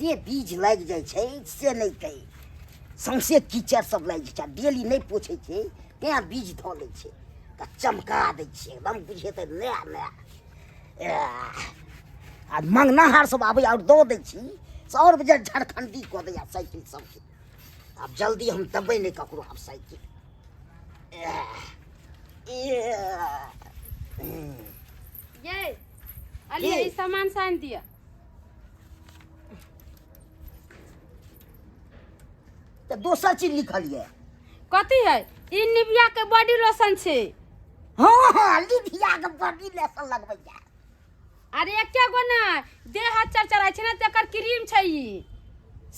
एते बीज लागि जाइ छै से नहि कही सौंसे कीचड़ सब लागि जाइ छै आ डेली नहि पोछै छै तेँ बीज धऽ लै छै तऽ चमका दै छै एकदम बुझेतै नया नया आ मङ्गनाहार सब आबै आओर दऽ दै छी से आओर बजे झारखण्डी कऽ दैया साइकिल सबके आब जल्दी हम देबै नहि ककरो आब साइकिल ये अलिया ई सामान सान दिया तऽ दोसर चीज लिखल ये कथी है ई निविया के बॉडी लोशन छै हँ हँ लिभिया के बॉडी लोशन लगबैया अरे एके गो ना देह हाथ चरचराइ छै ने तकर क्रीम छै ई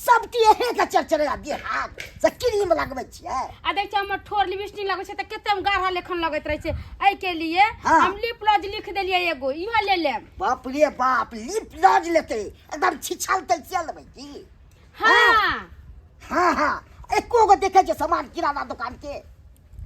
सब के के चरचरा देह हाथ से क्रीम लगबै छियै आ देख छै हमर ठोर लिपस्टिक लगै छै तऽ कते मे गाढ़ा लेखन लगैत रहै छै एहि के लिए हाँ। हम लिप लॉज लिख देलियै एगो इहो ले लेब बाप रे बाप लिप लॉज लेतै एकदम छिछलतै से लेबै की हाँ हाँ हाँ एको गो देखै छै सामान किराना दुकान के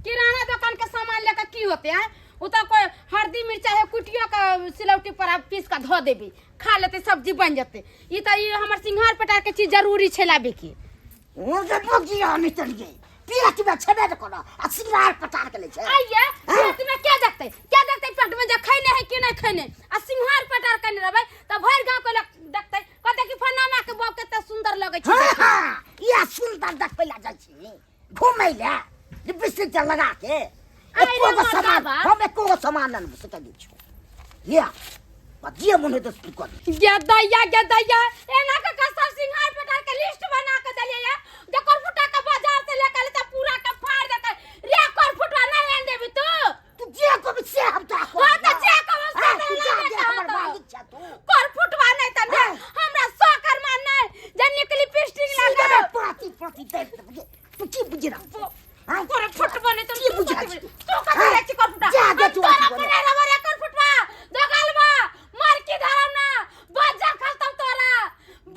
किराना दुकान के सामान लेकर की होते हैं उ तो कोई हल्दी मिर्चा है कुटियो के सिलौटी पर आप पीस के धो देबी खा लेते सब्जी बन जते ई तो ई हमर सिंघार पटार के चीज जरूरी छै लाबे के ओ जे बोगिया निकल गई पेट में छेबे न कोनो आ सिंगार पटार के ले छै आइए पेट में क्या देखते क्या देखते पेट में जे खैने है कि नहीं खैने आ सिंघार पटार कने रहबै त भरि गांव के लोग देखते कहते कि फलाना के बाप कते सुंदर लगै छै हाँ हाँ या सुंदर देखबै ला जाइ छी घूमै ले लिपस्टिक जे लगा के एको गो सामान हम एको गो सामान नहि सकै दै छियौ लिअ आ जे मन हेतै से कर गेदैया गेदैया एना के के सब सिंघार पटार के लिस्ट बना के देलियै या जकर फुटा के बाजार से लेके एलै त पूरा के फाड़ देतै रे कर फुटवा नहीं आन देबी तू तू जे कहबी से हम तोरा हां त जे कहबो से हाँ, नहीं तू जा लाबे दे के हमर हतो। मालिक छ तू कर फुटवा नहीं त ने हाँ। हमरा सौ कर्मा नहीं जे निकली पिस्टिंग सीधे लगा पाती पाती दे देबे। तू की बुझि रहल छी? हाँ? कर फुटवा नहीं त की तू बुझि कथी रहल छी? तू कथी हाँ? रे छी कर फुटवा जा दे हम तू तोरा अथी पर बने। नहीं रहबो रे कर फुटवा दगलवा मार की धरम ना बज्जर खसतौ तोरा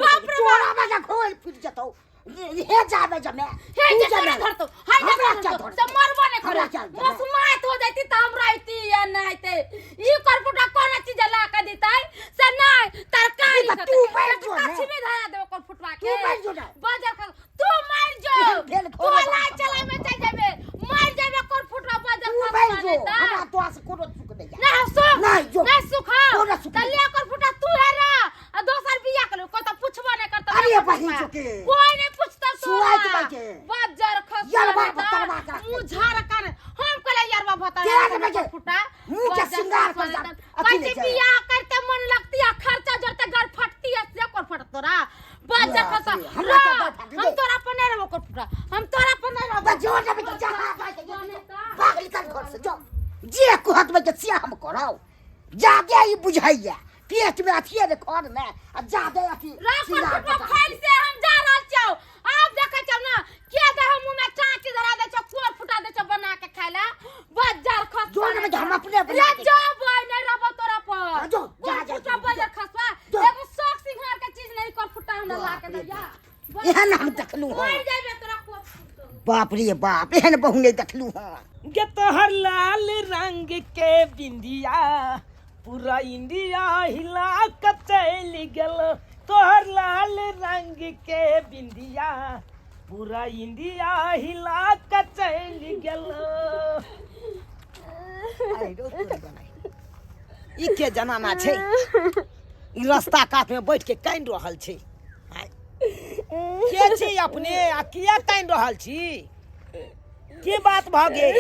बाप रे बाप तोरा बजा खोल फुट जतौ हे जाबे जमे हे तू जे जमे। तोरा धरतो हाय जे हमरा तोरा क्या धरतो धरतौ? से मरबो नहीं हमरा करे क्या धरतौ? मसमात हो जाती त हम रहती या नहीं ते ई करपुटा कोना चीज ला के देतै से नहीं तरकारी ई त खेतै। तू मर जो ने। कछी में धरा देबो करपुटवा के तू मर जो ने। बाजार खा तू मर जो एहन भेल तू घोड़ा लाइ बाप। चलाय में चल जेबे मर जेबे करपुटवा बाजार तू खा मर जो हमरा तोरा से कोनो सुख नहीं है नहीं सुख नहीं जो। नहीं सुख कोनो सुख त नहीं। ले करपुटा तू है ना आ दोसर बियाह कर कोई त पुछबो नहीं करता अरे बहिन चोके। कोई नहीं पूछता सुआइ के बाजे। बजर खस यरबा भतरवा के रखते। मुंह झाड़ कर हम कहले यरबा भतरवा के रे बजे? फुटा मुंह के श्रृंगार कर जा- अथी ले कैसे जाए। बियाह करते मन लगती है खर्चा जरते घर फटती है से कर फट तोरा बजर बाप खस रे, हमरा क्या घर फाटी हम दे? तोरा पर नहीं रहबो कर फुटा हम तोरा पर नहीं रहबो बा जो ना बेटा जा भाग निकल घर से जो जे कहत में से हम कराओ जादे ई बुझाइया पेट में अथिए ने घर में आ जादे अथी राख सिंगार फुटवा पटार। फाइल से हम जा रहल छियौ आब देखै छियौ ना के दे हम मुंह में चाची धरा दै छौ कोर फुटा दै छौ बना के खाय ला बज्जर खस जो ने हम अपने बना रे के जो बय नहीं रहबो तोरा पर हाँ, जो, जा, कोर जा, फुटा जो, बज्जर खसवा जो। एगो शौक सिंहार के चीज नहीं कोर फुटा हमरा ला के बाप रे दैया एहन हम देखलहुँ हँ। मर जाबे तोरा कोर फुटो बाप रे बाप एहन बहु नहीं देखलहुँ हँ गे तोहर लाल रंग के बिंदिया पूरा इंडिया हिला के चलि गेल तोहर लाल रंग के बिंदिया पूरा इंडिया हिला के चलि गेल अरे रौ तोरी बनाइ। ई के जमाना छै ई रास्ता कात में बैठ के कानि रहल छै आँय। के छी अपने आ किया कानि रहल छी की बात भऽ गेल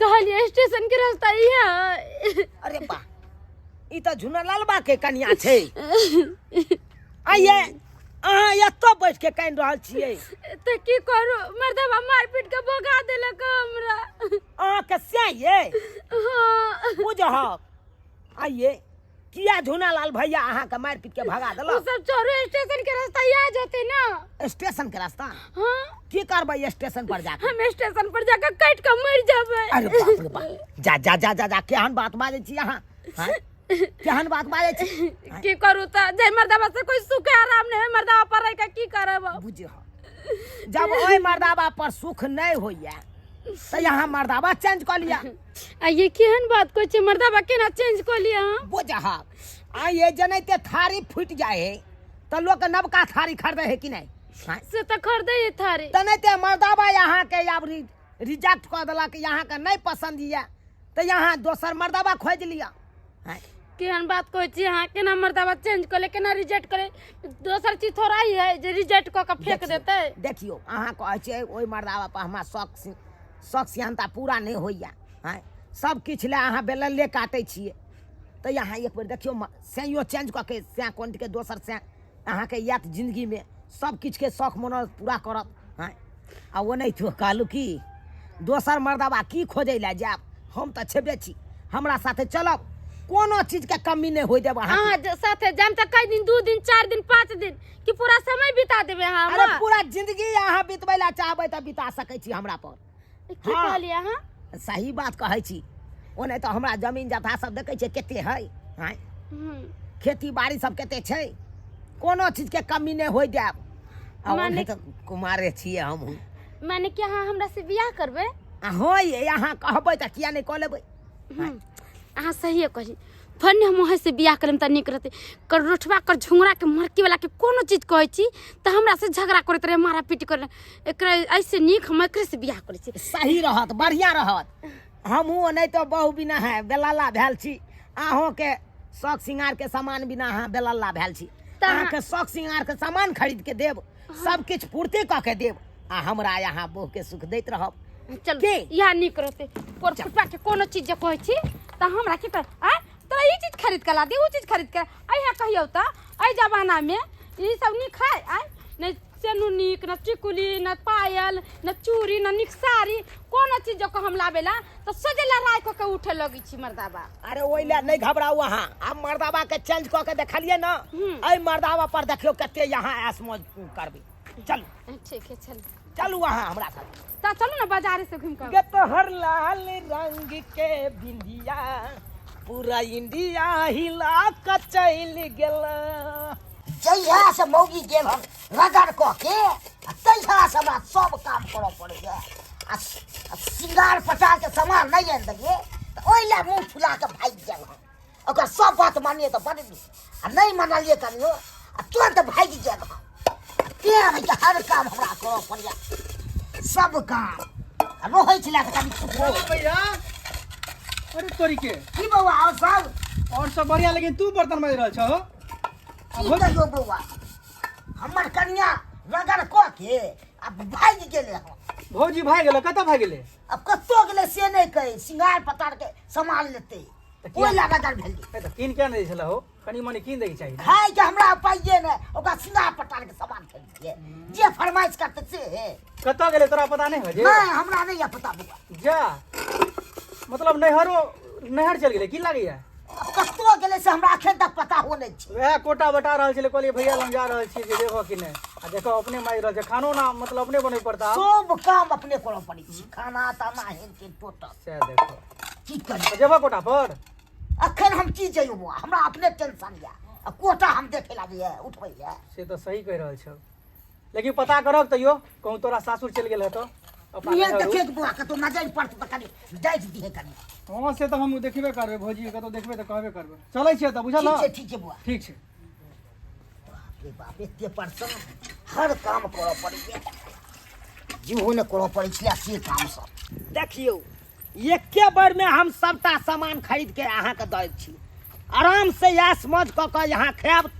कहलिए स्टेशन के रास्ता ही है अरे बा ई तऽ झुनलाल बा के कनिया छै आइए अहाँ एतऽ बैठ के कानि रहल छियै तऽ की करू मर्दबा मार पीट के भगा देलक हमरा अहाँके से ये हाँ बुझहक आइए किया झुनालाल भैया अहाँके मारि पीट के भगा ओ देलक सब चोरू स्टेशन के रास्ता आ जेते ना स्टेशन के रास्ता हाँ की करबै स्टेशन पर जाके हम स्टेशन पर जाकर कट के मर जाबे अरे बाप रे बाप जा जा जा जा जा केहन बात बाजै छी अहाँ हाँ? केहन बात बाजै छी की करू तऽ जय मर्दाबा से कोई सुख आराम नहीं है मर्दाबा पर रह के की करब बुझ जब ओहि मर्दाबा पर सुख नहि होइया तऽ यहाँ मर्दाबा चेंज कऽ लिअ आ ये केहन बात कहै छै मर्दाबा केना चेंज कऽ लिअ अहाँ? बुझहक आ ये जनैते थारी फूटि जाइ है तऽ लोक नबका थारी खरीदै है कि नहि आँय? से तऽ खरीदै है थारी। तनैते मर्दाबा अहाँके आब रिजेक्ट कऽ देलक, अहाँके नहि पसन्द यऽ तऽ अहाँ दोसर मर्दाबा खोजि लिअ। आँय? केहन बात कहै छी अहाँ? केना मर्दाबा चेंज कऽ ले, केना रिजेक्ट करे? दोसर चीज थोड़ा ही है जे रिजेक्ट कऽ के फेंक देतै। देखियौ, अहाँ कहै छियै ओहि मर्दाबा पर हमरा शौक सिहन्ता पूरा नहि होइए। आँय, सब किछु लए अहाँ बेलल्ले काटै छियै, तऽ अहाँ एक बेर देखियौ सैयो चेंज कऽ के सैं कोनके दोसर सैं अहाँके आयत जिन्दगीमे, सब किछुके शौक मनोरथ पूरा करत। आँय, आ ओ नहि तो कहलहुँ कि दोसर मर्दाबा की खोजै लए जायब, हम तऽ छेबे छी, हमरा साथे चलब, कोनो चीजके कमी नहि होइ देब अहाँके। अहाँ साथे जायब तऽ कई दिन, 2 दिन, 4 दिन, 5 दिन कि पूरा समय बिता देबै अहाँ अरे हमरा? पूरा जिंदगी अहाँ बितबै लए चाहबै तऽ बिता सकै छी हमरा पर। की हाँ। कहलियै अहाँ? सही बात कहै छी। ओ नहि तऽ हमरा जमीन जथा सब देखै छियै कते है, आँय? खेती बाड़ी सब कते छै, कोनो चीजके कमी नहि होइ देब। आ माने ओनाहि तऽ कुमारे छियै हमहूँ। माने कि अहाँ हमरा से बियाह करबै? आ हँ ये, अहाँ कहबै तऽ किया नहि कऽ लेबै। अहाँ सहिए कही, भने हम वहाँ से बियाह करम तऽ नीक रहतै। कर रोठवा कर झुंगरा के मरकी वाला के कोनो चीज कहै छी तऽ हमरा से झगड़ा करैत रहे, मारा पीटी करे। एकरा ऐसे नीक हम एकरे से बियाह करै छी। सही रहत, बढ़िआँ रहत। हमहूँ नहि तऽ बहु बिना है बेलल्ला भेल छी, अहूँके शौक सिंगारके सामान बिना अहाँ बेलल्ला भेल छी। तऽ अहाँके शौक सिंगारके सामान खरीद के देब, सब किछु पूर्ति कऽ के देब, आ हमरा यहाँ बहुके सुख दैत रहब। चल की? इएह नीक रहतै। कोर फुटवा के कोनो चीज जे कहै छी तऽ हमरा की कर आँय तोरा ई चीज खरीद के ला दे, उ चीज खरीद के अइहा। कहियौ तऽ एहि जमानामे ई सब नीक है? आँय, नहि सेनू नीक, न टिकुली, न पायल, न चूड़ी, न नीक साड़ी, कोनो चीज जो हम लाबेला तऽ सोझे लड़ाइ कऽ के उठे लगै छी मर्दाबा। अरे ओहि लए नहि घबराउ अहाँ। आब मर्दाबा के चेंज कऽ के देखलियै ने, एहि मर्दाबा पर देखियौ कते यहाँ ऐश मौज करबै। चलू। ठीक है, चलू। चलू अहाँ हमरा साथ। तऽ चलू ने बाजारे से घुमि कऽ। गे तोहर लाल रंग के बिंदिया पूरा इंडिया हिला के चलि गेल। जहिया से मौगी गेल हम रगड़ कऽ के, आ तहिया से हमरा सब काम करऽ पड़ैए। आ श्रृंगार पटार के सामान नहि आनि देलियै तऽ ओहि लए मुँह फुला कऽ भागि गेल हम। ओकर सब बात मानिए तऽ बड़ नीक, आ नहि मानलियै कनियो आ तुरंत भागि गेल हम। तें है कि हर काम हमरा करऽ पड़ैए, सब काम। आ रहै छलै तऽ कनि सुखो। भैया, अरे तोरी के की बौआ, और सब? और सब बढ़िया, लेकिन तू बर्तन माजि रहल छहो? की कहियो बौआ, हमर कनिया रगड़ कऽ के आ भागि गेलै हँ। भौजी भागि गेलै? कतऽ भागि गेलै? आब कतऽ गेलै से नहि कही, सिंगार पतार के सामान लेतै, तऽ किया? ओहि लए रगड़ भेलै। ए, तऽ कीन किया नहि दै छलै हो? कनि मनि कीन दैके चाही ने। खाय के हमरा पाइए नहि, ओकरा सिंगार पतार के सामान खरीदिए, जे फरमाइश करतै से हे। कतऽ गेलै तोरा पता नहि हो जे? नहि, हमरा नहि यऽ पता बौआ। जा, मतलब नैहरो नैहर चलि गेलै की लागैया? आब कतऽ गेलै से हमरा अखन तक पता हो नहि छै। वएह कोटा बटा रहल छलै, कहलियै भैया लग जा रहल छियै जे देखो कि नहि, आ देखो अपने मारि रहल छै, खानो ना मतलब अपने बनबै पड़ता आब। सब काम अपने करऽ पड़ै छै, खाना ताना हेन तेन टोटल। सएह देखो। की करी? तऽ जेबऽ कोटा पर? अखन हम की जइयो बौआ, हमरा अपने टेंशन यऽ, आ कोटा हम देखे लागैए उठबै लए। से तऽ सही कहि रहल छौ, लेकिन पता करब तैयो कहूँ तोरा सासुर चलि गेल हेतौ अपना इहे नैहर। देखिए बौआ, कतौ नजरि पड़तौ तऽ कनि डाँटि दिहे कनि। हँ, से तऽ हम देखबे करबै, भौजी कतौ देखबै तऽ कहबे करबै। चलै छियै तऽ, बुझल? ठीक छै, ठीक छै बौआ। ठीक छै। बाप रे बाप, एते परेशान, हर काम करऽ पड़ैए, जेहो नहि करऽ पड़ै छलै से काम सब। देखियौ, एके बेरमे हम सबटा सामान खरीद के अहाँके दऽ छी, आराम से ऐश मौज कऽ कऽ यहाँ खायब,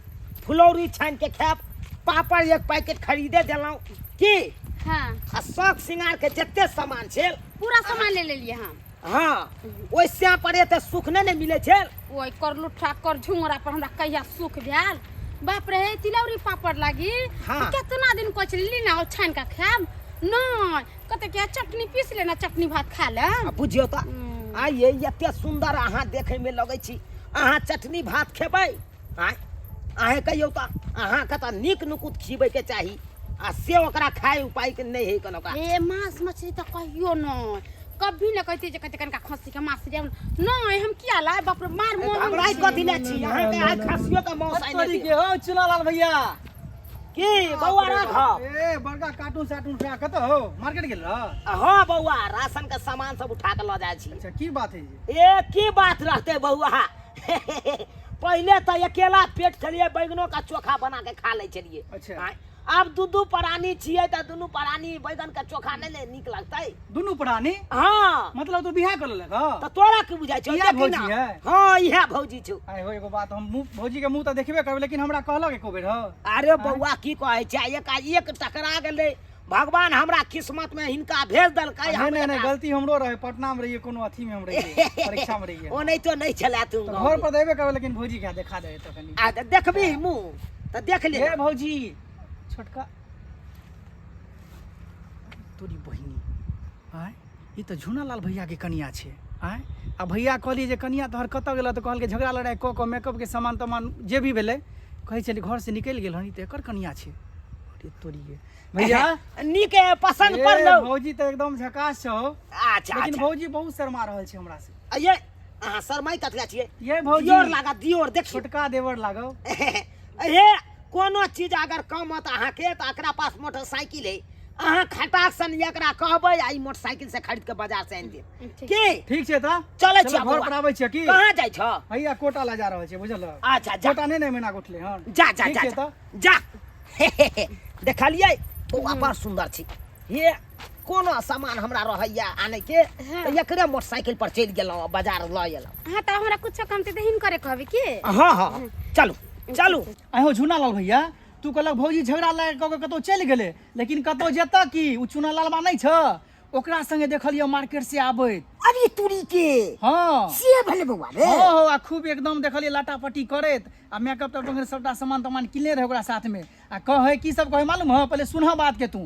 फुलौरी छानि के खायब, पापड़ एक पैकेट खरीदे देलहुँ की। हाँ। आ शौक सिंगार के जते सामान छै पूरा सामान ले लेलियै हम। हाँ, ओहि सैं पर एते सुख नहि ने मिलै छै। ओहि कर लुट्ठा कर झुंगरा पर हमरा कहिया सुख भेल? बाप रे, हे तिलौरी पापड़ लागी। हाँ। केतना दिन कहै छली ली ना छानि कऽ खायब, नहि कते के चटनी पीस लेना, चटनी भात खा ले। आ बुझियौ तऽ आ ये एते सुन्दर अहाँ देखैमे लगै छी, अहाँ चटनी भात खेबै? आँय, अहेँ कहियौ तऽ, अहाँके तऽ नीक नुकुत खिबैके चाही, आ से ओकरा खाय उपाय के नहि है कोनो ओकरा। हे मांस मछली तऽ कहियो नहि, कभी ने कहती जे कहते कनिका खस्सी के मांस दे, नहीं हम किया लाए, बाप रे मार मोन। घबराइ कथी ले छी? अहाँके आइ खसियो के मांस आइ तोरी के हो चुनालाल भैया। की बौआ राघव? ए बड़का कार्टून साटून उठा कतऽ हो, मार्केट गेल रह? हाँ बौआ, राशन के सामान सब उठा के लऽ जाइ छी। अच्छा, की बात है जी? ए की बात रहते बौआ, पहिले तऽ अकेला पेट छलियै, बैगनो के चोखा बना के खा लै छलियै। अच्छा। आँय, आब दू दू प्राणी छियै तऽ दुनू प्राणी बैगन के चोखा नहि ने नीक लगतै। दुनू प्राणी? हाँ। मतलब तू बियाह कर लेलक? हँ। तऽ तोरा की बुझाइ छौ? इएह देखी भौजी ना। है? हाँ, इएह भौजी छौ। आइ हो, एगो बात, हम मुँह भौजी के मुँह तऽ देखबे करबै, लेकिन हमरा कहलक एको बेर? हँ। अरे बौआ, की कहै छै, एक एक टकरा गेलै, भगवान हमरा किस्मत में हिनका भेज देलकै। नहीं हम नहीं नहीं, एकरा- गलती हमरो रहे, पटना में रहिए, कोनो अथी में हम रहिए, परीक्षा में रहिए। ओनाहितो नहि छलै तू तो घर पर देबे करबै, लेकिन भौजी के देखा दे तो कनी। आ तऽ देखबी मुँह तऽ देख ले। हे भौजी, छोटका तोरी बहिनी आँय, ई तऽ झूनालाल भैया के कनिया छै। आँय, आ भैया कहलियै जे कनिया तोहर कतऽ गेलऽ? तऽ कहलकै झगड़ा लड़ाइ कऽ कऽ मेकअपके सामान तामान जे भी भेलै, कहै छलै घरसँ निकलि गेल हन। ई तऽ एकर कनिया छै। अरे तोरी के भैया नीक पसंद ए, पड़लौ? भौजी तऽ एकदम झकास छौ। अच्छा। लेकिन अच्छा। भौजी बहुत शर्मा रहल छै हमरा से। आ ये अहाँ शरमाइ कथला छियै? ये भौजी, दियोर लागत, दियोर देखियौ। छोटका देवर लागो। हे, कोनो चीज अगर कम होत अहाँके तऽ एकरा पास मोटरसाइकिल है, अहाँ खटाक सन एकरा कहबै आ ई मोटरसाइकिल से खरीद के बाजार से आनि देब। ठीक। की ठीक छै तऽ चलै छी चलो, घर पर आबै छियै की? कहाँ जाइ छ? भैया कोटा ला जा रहल छै, बुझल? अच्छा, जा। कोटा नहि ने महीना उठले हन। जा जा। ठीक जा छै जा। तऽ। जा, देखलियै बौआ, बड़ सुन्दर छी। हे, कोनो सामान हमरा रहैया आनै के तऽ एकरे मोटरसाइकिल पर चलि गेलहुँ आ बाजार लऽ एलहुँ। हाँ, तऽ हमरा कुछो कमते तऽ हिनकरे कहबै की? हँ हँ हँ, चलू चलू। आइ हो झूनालाल भैया, तू कहलक भौजी झगड़ा लगा कऽ के कतहु चलि गेलै, लेकिन कतहु जेतऽ की? ओ चूनालालबा नहि छ, ओकरा संगे देखलियै मार्केट से आबैत। अरे तुरी के! हाँ। से भेलै बौआ रे? हो हो, आ खूब एकदम देखलियै लाटापटी करैत आ मेकअप तेकअप सबटा सामान तामान किनले रहै ओकरा साथमे। आ कहै की सब कहै मालूम है? पहिले सुनह बात के। तू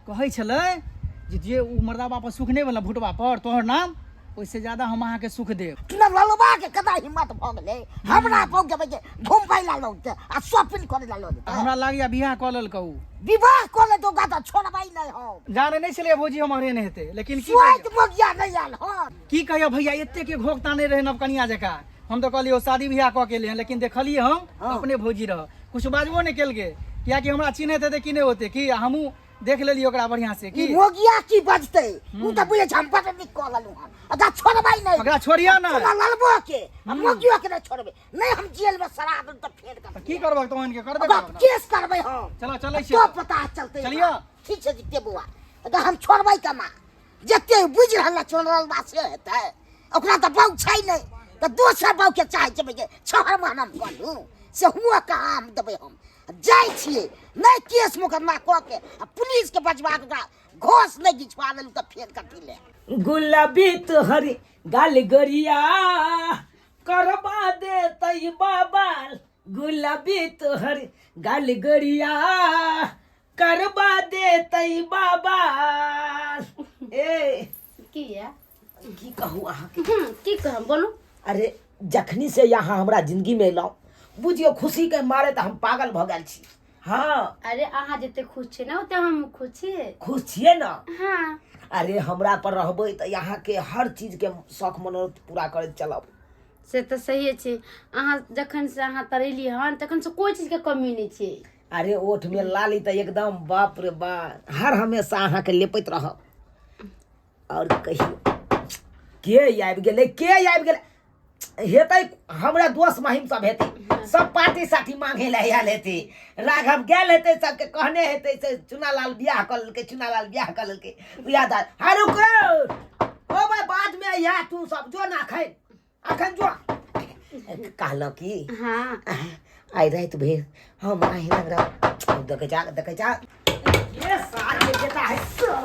कहै छलै जे जे ओ मर्दाबा पर सुख नहि भेलै भुटबा पर तोहर नाम, ओहिसँ ज्यादा हम अहाँके सुख देब। चुना ललबा के कदा हिम्मत भऽ गेलै हमरा भऽ जेबै जे घुमबै ला लऽ जेतै आ शॉपिंग करे ला लऽ जेतै? हमरा लागैया बियाह कऽ लेलकै उ। विवाह कऽ लेतौ ओकरा तऽ छोड़बै नहि हम। जाने नहि छलियै भौजी हमर एहन हेतै, लेकिन की स्वाइत मोगिया नहि आयल हन। की कहियो भैया, एते के घोघ ताने रहे नवकनिया जकाँ, हम तऽ कहलियै ओ शादी बियाह कऽ के एलै हन, लेकिन देखलियै हम अपने भौजी रह, किछु बाजबो नहि केलकै, कियाकि हमरा चिन्हैत हेतै कि नहि होतै की, आ हमहूँ देख लेलियै ओकरा बढ़िआँ से। ई की मोगिया की बजतै? उ तऽ बुझै छै हम बड़ नीक कऽ लेलहुँ हन, ओकरा छोड़बै नहि। ओकरा छोड़िया ना। चुना ललबो के आ मोगियो के नहि छोड़बै। नहि हम जेल में सड़ा देब तऽ फेर तऽ की करबक तोहन के करबे ओकरा करब ना। केस करबै हम। चलो, चलै छियै तो तऽ। पता चलतै। चलियौ। ठीक छै जिते बौआ, ओकरा हम छोड़बै कमा जते बुझि रहल है चुनल बा से हेतै। ओकरा तऽ बहू छै नहि, तऽ दोसर बहू के चाहै छै जे छहर महीना हम कऽ लू, से हुआ कहाँ हम देबै? हम जाइ छियै, नहि केस मुकदमा कऽ के आ पुलिस के बजवा के ओकरा घोष नहि घिचवा लेलहुँ तऽ फेर कथी ले। गुलाबी तोहर गाल गोरिया करबा दे तई बाबाल, गुलाबी तोहर गाल गोरिया करबा दे तई बाबाल। ए की या? की कहू अहाँके? की कहब, बोलू। अरे, जखनी से यहाँ हमरा जिंदगी में एलहुँ, बुझियौ खुशी के मारे तऽ हम पागल भऽ गेल छी। हाँ। अरे, अहाँ जते खुश छी ने ओते हम खुश छी। खुश छियै ने? हाँ। अरे, हमरा पर रहबै तऽ यहाँके हर चीज के शौक मनोरथ पूरा करैत चलब। से तऽ सहिए छै, अहाँ जखन से अहाँ तरेली हन तखन से कोई चीज के कमी नहि छै। अरे, ओठ में लाली तऽ एकदम बाप रे बा, हर हमेशा अहाँके लेपैत रहब। और कहियौ, के आबि गेलै? के आबि गेलै? हेतै हमरा दोस्त महिम सब हेतै, सब पार्टी साथी मांगे लए आयल हेतै। राघव गेल हेतै, सबके कहने हेतै से चुनालाल बियाह कऽ लेलकै, चुनालाल बियाह कऽ लेलकै। याद आ हा, रुको ओ भाई, बाद में अइहा तू सब, जो ना अखन, अखन जो। कहलहुँ की, हाँ। आइ राति भरि हम अहीं लग रहब। देखै जा, देखै जा, ये साल के बेटा है।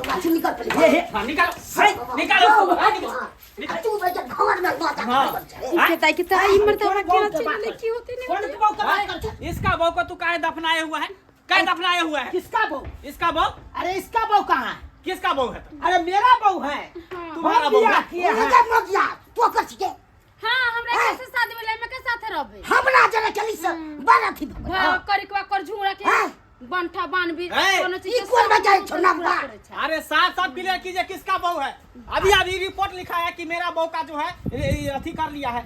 बाजू निकल पहिले। ये हे। हाँ, निकालो, है, निकालो उसको, हाँ, निकालो। आ तू बेटा घर में लऽ जा। हाँ। के ताई के ताई मरता कौन केना बहू के बात चलि की होते नहीं कौन होते। बहू के बात कर छो? इसका बहू को तू काहे दफनाए हुआ है? काहे दफनाए हुआ है? किसका बहू? इसका बहू। अरे, इसका बहू कहाँ है? किसका बहू है तो? अरे, मेरा बहू है। तुम्हारा हम बहू बियाह है? किए हैं। जा मोगिया, तू कर छिके? हाँ, हमरा कैसे शादी भेलै, हम के साथे रहबै? हमरा जरे चली से बड़ अथी भऽ गेल। हाँ, करिकवा कर झुंगरा के हाँ। बंठा बानबी ए, कोनो चीज ई के कोन सब बजाय छौ पूरा नम्बर? करै छै। अरे, साफ साफ क्लियर कीजिए, किसका बहू है? अभी अभी रिपोर्ट लिखा है कि मेरा बहू का जो है ये अथी कर लिया है।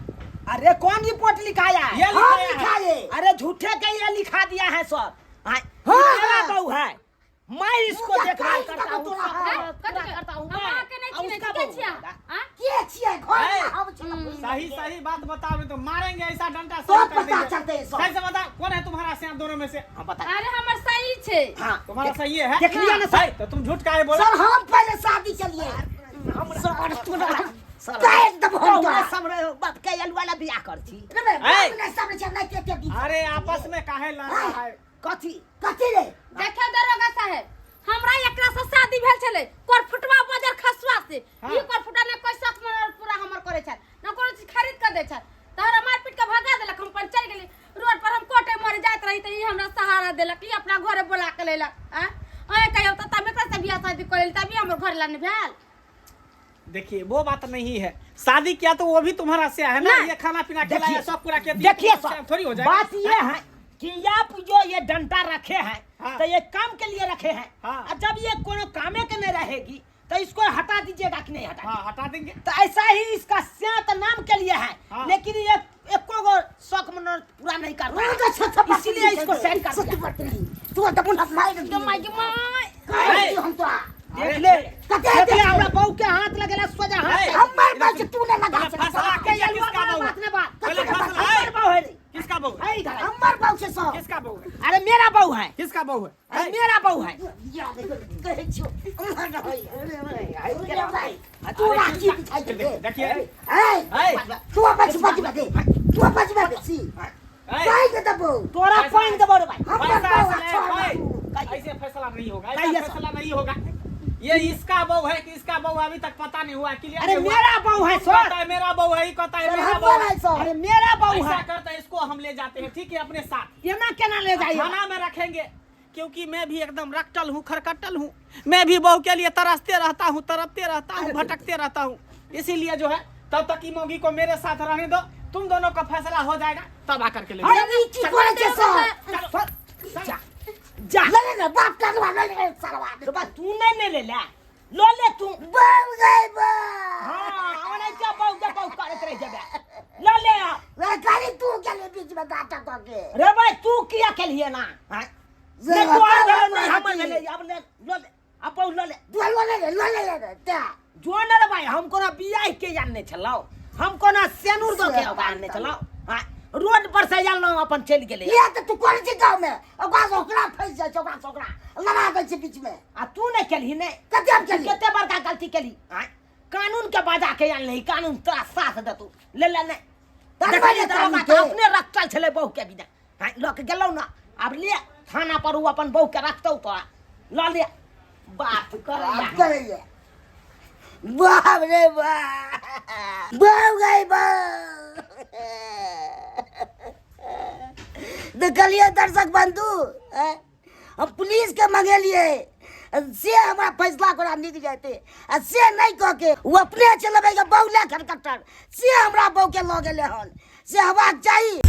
अरे, कौन रिपोर्ट लिखाया है? ये हम लिखाया है। लिखाए। अरे, झूठे के ये लिखा दिया है सर। हाँ, हाँ, मेरा हाँ। बहू है, मैं इसको मुझे देखभाल काहे करता हूँ, तोड़ा है? सबका पूरा कथी करता हूँ हम मैं। अहाँके नहि आ चिन्है उसका छी, के बहू छियै होगा। आँय? के छियै घर ए, में हम छी सही सही बात बताओ नहीं तो मारेंगे ऐसा डंडा तो सही कर पता देंगे। चलते है सब। सही से बता कौन है तुम्हारा से दोनों में से? हाँ बता। अरे हमर सही छै। हाँ तुम्हारा सही है? देख लिया ना सर? है, तो तुम झूठ काहे बोला? सर हम पहले शादी चलिए। सर तू सर काहे दब हम तोरा? सब रहे बाप के अलुआ ला बियाह करती। रे बे, ए। बाप ने सब छै नहीं के दी। अरे आपस में काहे लड़ रहा है? कथी कथी रे? देखियौ दरोगा साहेब, हमरा एकरा से शादी भेल छलै करफुटवा बजर खसुआ से। हाँ। ई करफुटा ने कोई शौक में पूरा हमर करे छल, न कोनो चीज खरीद के दै छल, तऽ हमरा मारि पीट के भगा देलक। हम अपन चलि गेली रोड पर, हम कोटे मरे जाइत रही तऽ ई हमरा सहारा देलक, ई अपना घरे बोला के लेलक। आँय अहें कहियौ तऽ तब एकरा से बियाह शादी कऽ लेली तभी हमर घर ला नहि भेल। देखिए वो बात नहीं है, शादी किया तो वो भी तुम्हारा से है ना, ना। ये खाना पीना खिलाया देखिए, सब पूरा किया, तो देखिए तुम्हारा सर से थोड़ी हो जाएगा। बात ये है कि आप जो ये डंडा रखे हैं हाँ। तो ये काम के लिए रखे हैं। हाँ। और जब ये कोनो कामे के नहीं रहेगी तो इसको हटा दीजिएगा कि नहीं हटा? हाँ हटा देंगे। तो ऐसा ही इसका स्यात नाम के लिए है। हाँ। लेकिन ये एको गो शौक मनोरथ पूरा नहीं करता वो है। तो सच बात इसीलिए नहीं इसको है। सेंड कर सच दिया। बात नहीं। तू तो मुन्ना मार तो माय गे my. काहे हम तोरा? देख ले, कते देख ले, देख ले। हमरा बहू के हाथ लगेला सोजा हाथ। ए, हमर बात तू ने लगा पहले सके। फैसला के किया, अलुआ किसका वाला बहू है? बात ने बात। पहले कते फैसला हमर है। बहू है रे। किसका बहू है? है इधर। हमर बाबू से सो। किसका बहू है? अरे मेरा बहू है। किसका बहू है? अरे मेरा बहू है। या देखो कहै छियो हमर रहै। अरे भाई तू राखी बिछाइ दे। देखिए। ए ए, तू बच बच बे, तू बच बे सी। ए, काहे के दबो? तोरा पानी देबो रे भाई। हमर पैसा बहू ऐसे अच्छा भाई, बाबू। ऐसे फैसला नहीं होगा, नहीं, ऐसा ऐसा। फैसला नहीं होगा। ये इसका बहू है कि इसका बहू अभी तक पता नहीं हुआ, क्लियर अरे नहीं हुआ। मेरा बहू है सर। कहता है मेरा बहू है, ये कहता है सर, मेरा हमर बहू है। है सर। अरे मेरा बहू ऐसा है। करते हैं, इसको हम ले जाते हैं, ठीक है, अपने साथ। ये ना केना ले जाइए? थाना में रखेंगे, क्योंकि मैं भी एकदम रखटल हूँ, खरकटल हूँ। मैं भी बहू के लिए तरसते रहता हूँ, तरपते रहता हूँ, भटकते रहता हूँ। इसीलिए जो है तब तक ई मौगी को मेरे साथ रहने दो, तुम दोनों का फैसला हो जाएगा तब आकर के ले अरे जाओ। ई की करै छै सर? सर, जा जा। ले ले बाप करवा ले ले सरवा। तो बा तू नहीं ले ले ले लो ले तू। बहू गई बा। हाँ ओने जा बहू के बहू करत रह जेबे, लो ले आ। रे गाड़ी तू के ले बीच में गाटा क के। रे भाई तू किया के लिए ना? हाँ जे नहीं तू आ बता गयो नहीं बता हमर की। ले अब ले लो ले अब बहू लो ले। तू लो ले ले लो ले ले दा। जो न रे भाई, हम कोना बियाह के जानने छलौ, हम कोना सेनुर दो के आनने छलौ। हाँ रोड पर से जानलौ अपन चलि गेलै। ये तो तू कोन छी गांव में ओकरा से ओकरा फंस जाइ छै, ओकरा से ओकरा लड़ा दै छै बीच में। आ तू नहीं केलही ने? कते हम केलियै? कते बड़का गलती केलही? हाँ कानून के बाजा के आनलही, कानून तोरा साथ देतौ। ले ले ने तब देखलियै ने दरोगा कानून तऽ के। अपने रखल छलै बहू के बिना। हाँ लऽ के गेलौ ना, आब ले थाना पर उ अपन बहू के रखतौ तोरा, लऽ ले बात करैया। बात करैया। बाप रे बाप, बहू गई बहू। देखलियै दर्शक बंधु, हैं? हम पुलिस के मंगेलियै से हमरा फैसला कोना नीक जैते, आ से नहीं कह के वो अपने चलबै के बहू ले खटखटर से हमरा बहू के लऽ गेलै हन, से हेबाक चाही।